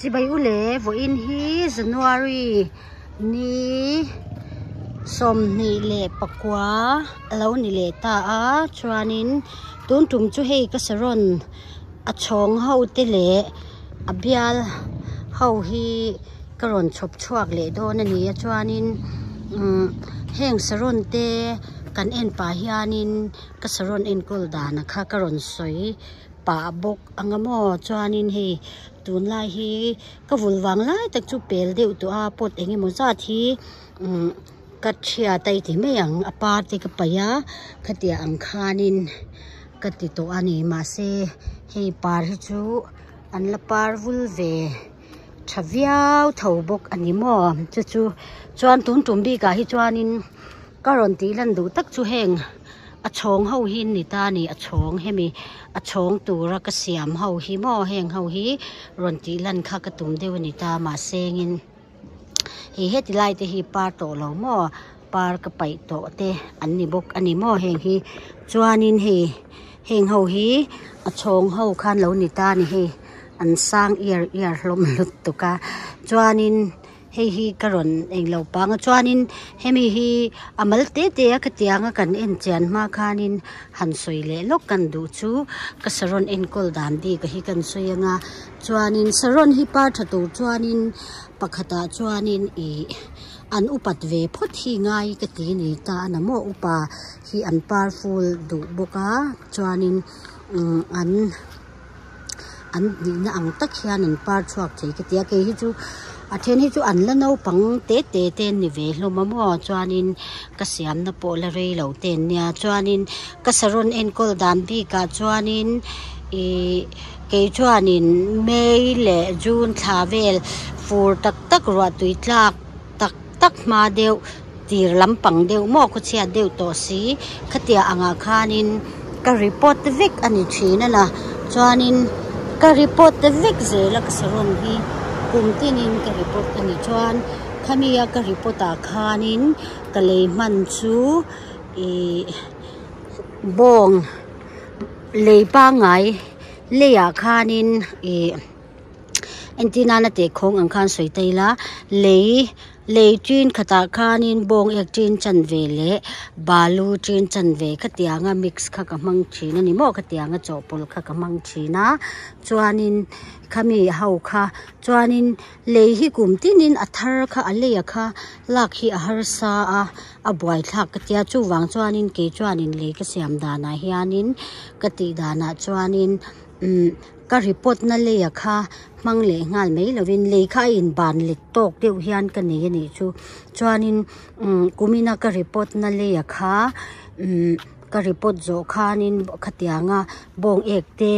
Chibai u le vawiin hi January ni 26 a lo ni leh ta a chuanin tun tum chu hei ka saron a chhawng ho te leh a bial ho hi ka rawn chhawp chhuak leh dawn a ni a chuanin umm heng saron te kan en pah hianin ka saron enkawl dan kha ka rawn sawi pah bawk ang a maw chuanin hei tunlai hi ka vul vang lai tak chu pel deuh tawh a pot eng emaw zat hi umm ka thiat a i ti mai ang a par te ka paih a khatiang ang khanin ka ti tawh a ni mahse hei par hi chu an la par vul ve tha viau tho bawk a ni maw chu chu chuan tun tum bikah hi chuanin ka rawn tih lan duh tak chu heng a chhawng ho hi an ni ta a ni a chhawng hemi a chhawng tura ka siam ho hi maw heng ho hi rawn tih lan kha ka tum deuh a ni ta mahse engin hei heti lai te hi par tawh lo maw par ka paih tawh te an ni bawk a ni maw heng hi chuanin hei heng ho hi a chhawng ho khan lo ni ta a ni hei an sang iar iar hlawm lutuk a chuanin. Hei hi ka rawn eng lo pang a chuanin hemi hi a mal te te a khatianga kan en chian hma khanin han sawi leh lawk kan duh chu ka saron enkawl dan bik a hi kan sawi anga chuanin saron hi par tha tur chuanin pakhatah chuanin ih an upat ve phawt hi ngai ka ti a ni ta a na maw upa hi an par ful duh bawk a chuanin umm an. an nihna ang tak hian an par chhuak thei ka ti a kei hi chu a then hi chu an la naupang te te te an ni ve hlawm a maw chuanin ka siamna pawh la rei lo te an nia chuanin ka saron enkawl dan bikah chuanin ihh kei chuanin may leh june thla vel fur tak tak ruah tui tlak tak tak hma deuh tir lampang deuh maw khawchhiat deuh tawh si khatiang angah khanin ka report vek a ni thin a la chuanin ka report vek zel a ka saron hi kum tinin ka report a ni chuan khami a ka report ah khanin ka lei hman chu ih bawng lei pangngai leiah khanin ih. Entir nana teh khawng ang khan sawi ta ila lei lei tin khatah khanin bawng ek tin chan ve leh balu tin chan ve khatianga mix kha ka hmang thin a ni maw khatianga chawhpawlh kha ka hmang thin a chuanin khami ho kha chuanin lei hi kum tinin a thar kha a lei a kha lak hi a harsa a a buaithlak ka tia chuvang chuanin kei chuanin lei ka siam danah hianin ka tih danah chuanin umm. Ka report na leia kha hmang leh nghal mai lovin lei kha a inban let tawk deuh hian ka nei a nih chu. Chuanin umm kumina ka report na leia kha umm ka report zawh khanin khatianga bawng ek te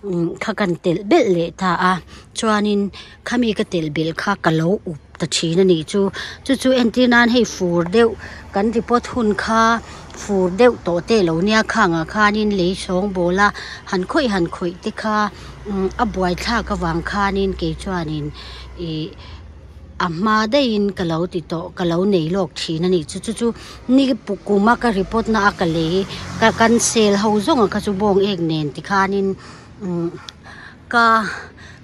umm kha kan telh belh leh ta a. Chuanin khami ka telh belh kha ka lo up ta thin a nih chu. Chu chu entir nan hei fur deuh kan report hun kha fur deuh tawh te lo nia khangah khanin lei sawng bawl a han khawih han khawih te kha umm a buai thlak avang khanin kei chuanin ih a hma daihin ka lo ti tawh ka lo nei lawk thin a nih chu chu chu ni kum a ka report na a ka lei ka kan sel ho zawng a kha chu bawng ek nen tikhanin umm ka.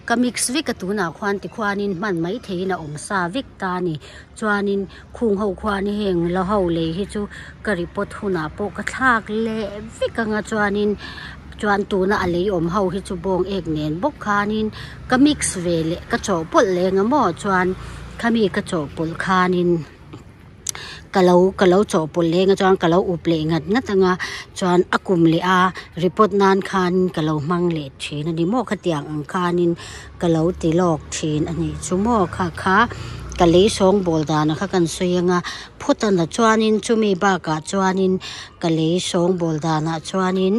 Ka mix vek a tunah khuan tikhuanin hman mai theihin a awm sa vek ta a ni. Chuanin khung ho khuan heng la ho lei hi chu ka repot hunah pawh ka thlak leh vek anga chuanin chuan tuna a lei awm ho hi chu bawng ek nen bawk khanin ka mix ve leh ka chawhpawlh leh eng emaw chuan khami ka chawhpawlh khanin. Ka lo ka lo chawhpawlh leng a chuan ka lo up leh ngat ngat ang a chuan a kum leh a report nan khan ka lo hmang leh thin a ni maw khatiang ang khanin ka lo ti lawk thin a nih chu maw kha kha ka lei sawng bawl dan kha kan sawi ang a phutana chuanin chumi bakah chuanin ka lei sawng bawl danah chuanin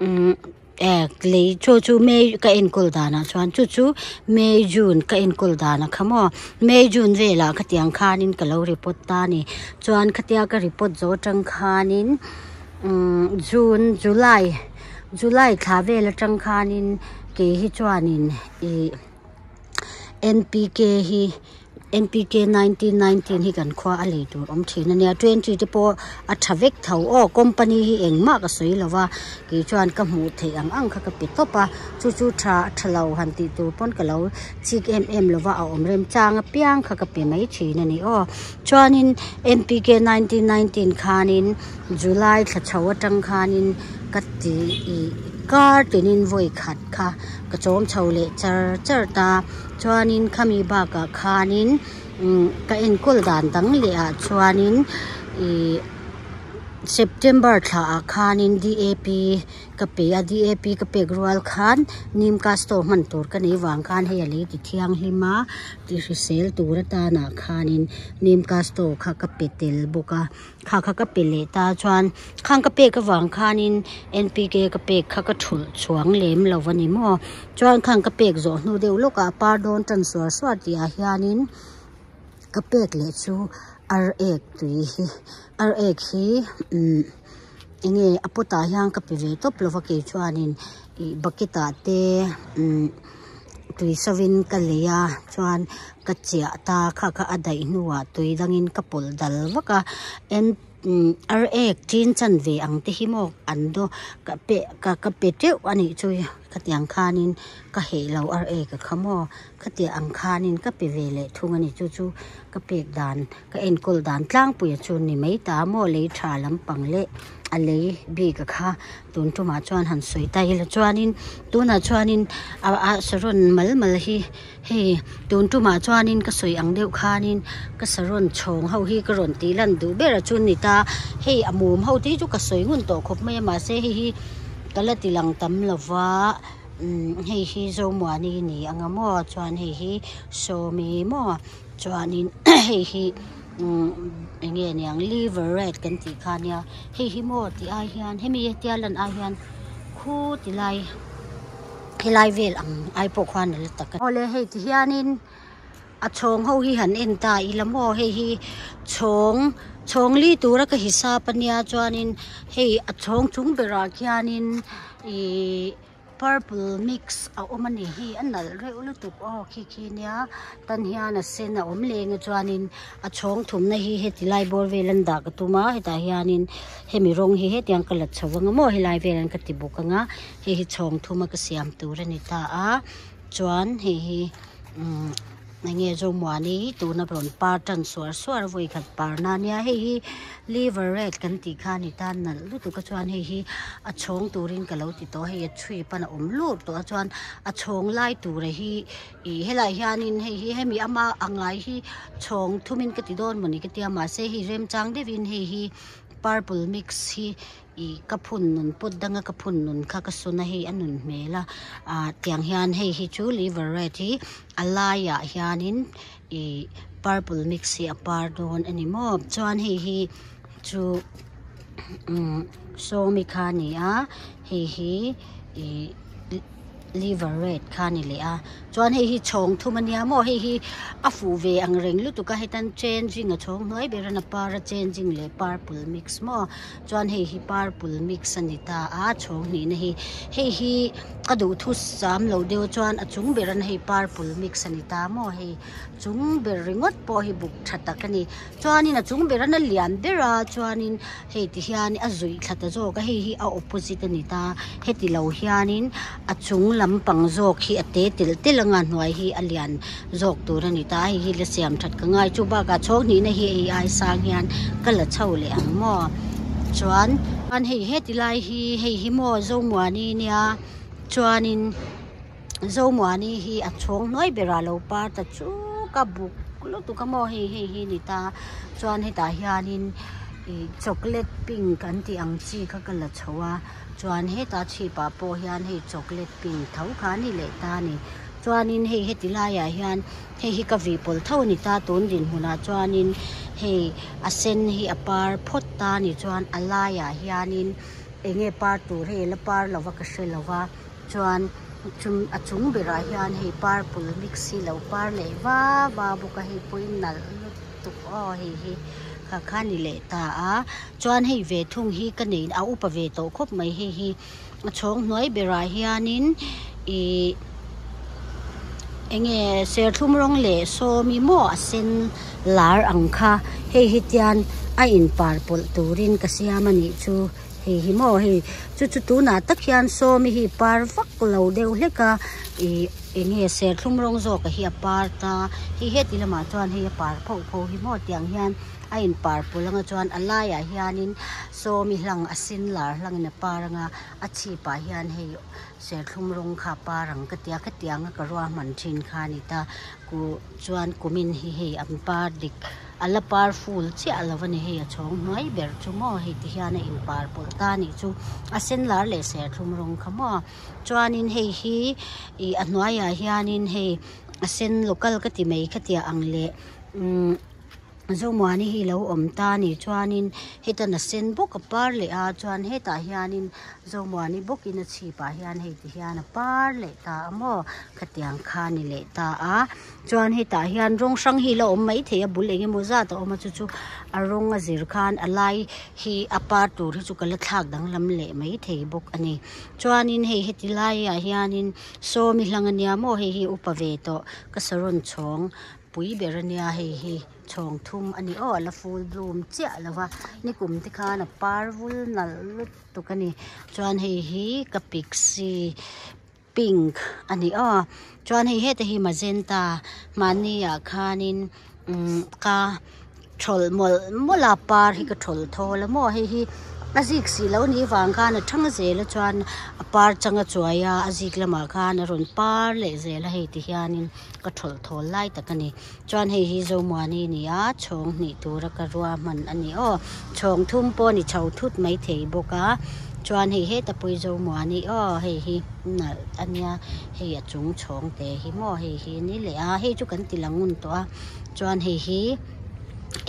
umm. Ek lei chu chu may ka enkawl danah chuan chu chu may june ka enkawl danah kha maw may june velah khatiang khanin ka lo report ta a ni chuan khatia ka report zawh atang khanin umm june july july thla vel atang khanin kei hi chuanin ih N P K hi. NPK 1919 hi kan khua a lei tur awm thin a nia 20 te pawh a tha vek tho aw company hi engmah ka sawi lo va kei chuan ka hmuh theih ang ang kha ka pe tawp a chu chu tha tha lo han tih tur pawn ka lo chik em em lo va a awm remchang apiang kha ka pe mai thin a ni aw chuanin NPK 1919 khanin July thla chho atang khanin ka ti ih kar tinin vawi khat kha ka chawm chho leh char char ta chuanin khami bakah khanin umm ka enkawl dan dang leh ah chuanin ih September thla ah khanin D_A_P ka pe a D_A_P ka pek rual khan nim castor hman tur ka nei vang khan hei a lei ti thianghlim a ti hrisel tur atana khanin nim castor kha ka pe tel bawk a. Kha kha ka pe leh ta chuan khang ka pek avang khanin N_P_K ka pek kha ka thulh chhuang lem lo a ni maw chuan khang ka pek zawh hnu deuh lawkah a par dawn tan suar suar tih ah hianin ka pek leh chu ar ek tui hi ar ek hi umm eng nge a pot ah hian ka pe ve tawp lo va kei chuanin ih bucket ah te umm tui sawiin ka lei a chuan ka chiah ta kha kha a daih hnuah tui dangin ka pawlh dal vak a en umm ar ek chin chan ve ang te hi maw an daw ka pe ka ka pe teuh a nih chu khatiang khanin ka heh lo ar ek a kha maw khatiang ang khanin ka pe ve leh thung a ni chu chu ka pek dan ka enkawl dan tlangpui a chu ni mai ta maw lei tha lampang leh a lei bik a kha tun tumah chuan han sawi ta ila chuanin tunah chuanin a a saron mal mal hi hei tun tumah chuanin ka sawi ang deuh khanin ka saron chhawng ho hi ka rawn tih lan duh ber a chu ni ta hei a mum ho te hi chu ka sawi ngun tawh khawp mai a mahse hei hi ka la ti lang tam lova umm hei hi Zomuani ni ang a maw chuan hei hi Sawmi maw. Chuanin hei hi umm eng nge niang liver red kan tih kha nia hei hi maw tih ai hian hemi hetia lan ai hian khu ti lai helai vel ang ai pawh khuan a la tak a. Awle hei ti hianin a chhawng ho hi han en ta ila maw hei hi chhawng chhawng li tura ka hisap ania chuanin hei a chhawng chung berah khianin ihh. Purple mix a awm a ni hi a nalh reuh lutuk aw khi khi nia tan hian a sen a awm leng a chuanin a chhawng thumna hi heti lai bawr vel an dah ka tum a hetah hianin hemi rawng hi hetiang ka la chho anga maw helai vel an ka ti bawk anga hei hi chhawng thuma ka siam tur a ni ta a chuan hei hi umm. Enge Zomuani hi tuna rawn par tan suar suar a vawi khat par na ania hei hi liver red kan tih kha a ni ta nalh lutuk a chuan hei hi a chhawng turin ka lo ti tawh a hei a chhui pan a awm lut tawh a chuan a chhawng lai tura hi ih helaiah hianin hei hi hemi ama a ngai hi chhawng thumin ka ti dawn mawni ka tia mahse hei remchang deuhin hei hi purple mix hi. Ih ka phun nun put danga ka phun nun kha ka sun a hei a nun hmel a ah tiang hian hei hi chu liver red hi a laiah hianin ih purple mix hi a par dawn a ni maw chuan hei hi chu umm sawmi kha a ni a hei hi ih liver red kha a ni leh a chuan hei hi chhawng thum a nia maw hei hi a fuh ve ang reng lutuk a hetan changing a chhawng hnuai ber a par a changing leh purple mix maw chuan hei hi purple mix a ni ta a chhawng hnihna hi hei hi ka duhthu sam lo deuh chuan a chung ber an hei purple mix a ni ta maw hei chung ber ringawt pawh hi buk tha tak a ni chuanin a chung ber an a lian ber a chuanin hei ti hian a zuih thla ta zawk a hei hi a opposite a ni ta heti lo hianin a chung lampang zawk hi a te telh telh anga hnuai hi a lian zawk tur a ni ta hei hi la siam that ka ngai chu bakah chhawng hnihna hi hei ai sang hian ka la chho leh ang maw chuan chuan hei heti lai hi hei hi maw Zomuani nia chuanin Zomuani hi a chhawng hnuai berah lo par ta chuk a buk lutuk a maw hei hei hi a ni ta chuan hetah hianin ih chocolate pink an tih ang chi kha ka la chho a chuan hetah chhipah pawh hian hei chocolate pink tho kha a ni leh ta a ni chuanin hei heti laiah hian hei hi ka vih pawlh tho a ni ta tun dinhmunah chuanin hei a sen hi a par phawt ta a ni chuan a laiah hianin eng nge par tur hei a la par lo va ka hre lo va. Chuan chung a chung berah hian hei purple mix hi lo par leh va va bawk a hei pawhin nalh lutuk aw hei hi kha kha ni leh ta a chuan hei ve thung hi ka nei a upa ve tawh khawp mai hei hi a chhawng hnuai berah hianin ihh. Enge serthlum rawng leh sawmi maw a sen lar ang kha hei hi tian a in par pawlh turin ka siam a nih chu hei hi maw hei chu chu tunah tak hian sawmi hi par vak lo deuh hlek a ih enge serthlum rawng zawk a hi a par ta hei heti lamah chuan hei a par phoh phoh hi maw tiang hian a in par pawlh anga chuan a laiah hianin sawmi hlang a sen lar hlangin a par anga a chhipah hian hei. Serthlum rawng kha par ang ka tia khatiang a ka ruahman thin kha a ni ta ku chuan kumin hi hei an par dik a la par full chiah lo a ni hei a chhawng hnuai ber chu maw hei ti hian a in par pawlh ta a nih chu a sen lar leh serthlum rawng kha maw chuanin hei hi ih a hnuaiah hianin hei a sen local ka ti mai khatiang ang leh umm. Zomuani hi lo awm ta a ni chuanin hetan a sen bawk a par leh a chuan hetah hianin Zomuani bawkin a chhipah hian hei ti hian a par leh ta a maw khatiang kha a ni leh ta a chuan hetah hian rawng hrang hi la awm maithei a bul eng emaw zat a awm a chu chu a rawng a zir khan a lai hi a par tur hi chu ka la thlak danglam leh maithei bawk a ni chuanin hei heti laiah hianin sawmi hlang a nia maw hei hi upa ve tawh ka saron chhawng. Pui ber a nia hei hi chhawng thum a ni aw a la full bloom chiah lo va nikum te khan a par vul nalh lutuk a ni chuan hei hi ka pixie pink a ni aw chuan hei heta hi magenta hmanni ah khanin umm ka Thawlh mawlh mawlh a par hi ka thawlh thawl a maw hei hi a zik si lo nih vang khan a thang zel a chuan a par chang a chuai a a zik lamah khan a rawn par leh zel a hei ti hianin ka thawlh thawl lai tak a ni chuan hei hi Zomuani a ni a chhawng hnih tura ka rua hman a ni aw chhawng thum pawh a ni chho thut maithei bawk a chuan hei heta pawh hi Zomuani aw hei hi nalh a nia hei a chung chhawng te hi maw hei hi a ni leh a hei chu kan ti lang ngun tawh a. Chuan hei hi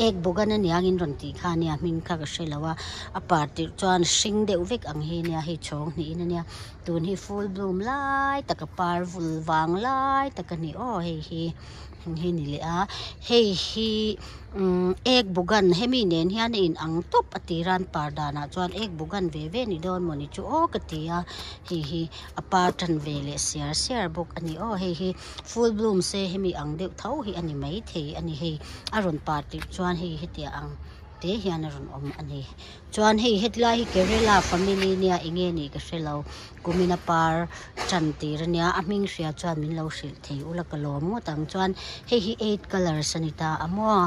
ek bawk a nia in rawn tih kha a nia hming kha ka hre lo a a par tirh chuan hring deuh vek ang hi a nia hei chhawng hnihin a nia tun hi full bloom lai tak a par vul vang lai tak a ni aw hei hi hei ni leh a hei hi umm ek bugan hemi nen hian a in ang tawp a tir a an par danah chuan ek bugan ve ve ni dawn mawni chu aw ka ti a hei hi a par tan ve leh siar siar bawk a ni aw hei hi. Full bloom se hemi ang deuh tho hi a ni maithei a ni hei a rawn par tirh chuan hei hetiang ang te hian a rawn awm a ni chuan hei hetlai hi Kerala family nia eng nge nih ka hre lo kumin a par tan tir a nia a hming hria chuan min lo hrilh thei ula ka lawm ngawt ang chuan hei hi eight colours a ni ta a maw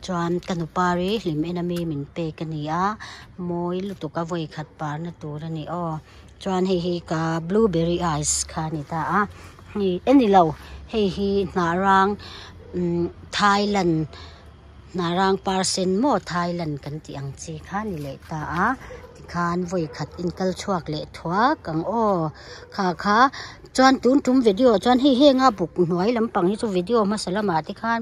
chuan ka nupari hlim en ami min pek a ni a mawi lutuk a vawi khat parna tur a ni aw. Chuan hei hi ka blueberry ice kha a ni ta a hei e ni lo hei hi hnah rang umm thailand hnah rang par sen maw thailand kan tih ang chi kha a ni leh ta a tikhan vawi khat in kal chhuak leh thuak ang aw kha kha chuan tun tum video chuan hei heng a buk hnuai lampang hi chu video hmasa lamah te khan.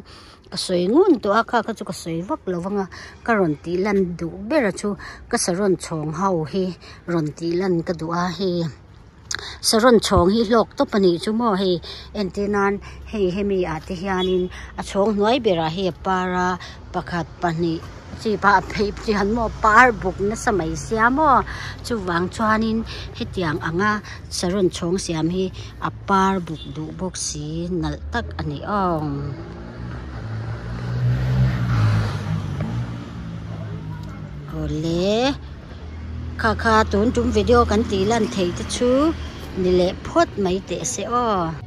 Ka sawi ngun tawh a kha kha chu ka sawi vak lo vang a ka rawn tih lan duh ber a chu ka saron chhawng ho hi rawn tih lan ka duh a hei saron chhawng hi hlawk tawp a nih chu maw hei entir nan hei hemi ah te hianin a chhawng hnuai berah hei a par a pakhat pahnih chi pah a phei chian maw par buk nasa mai sia maw chuvang chuanin hetiang anga saron chhawng siam hi a par buk duh bawk si nalh tak a ni aw. Awle kha kha tun tum video kan tih lan theih te chu ni leh phawt mai teh se aw.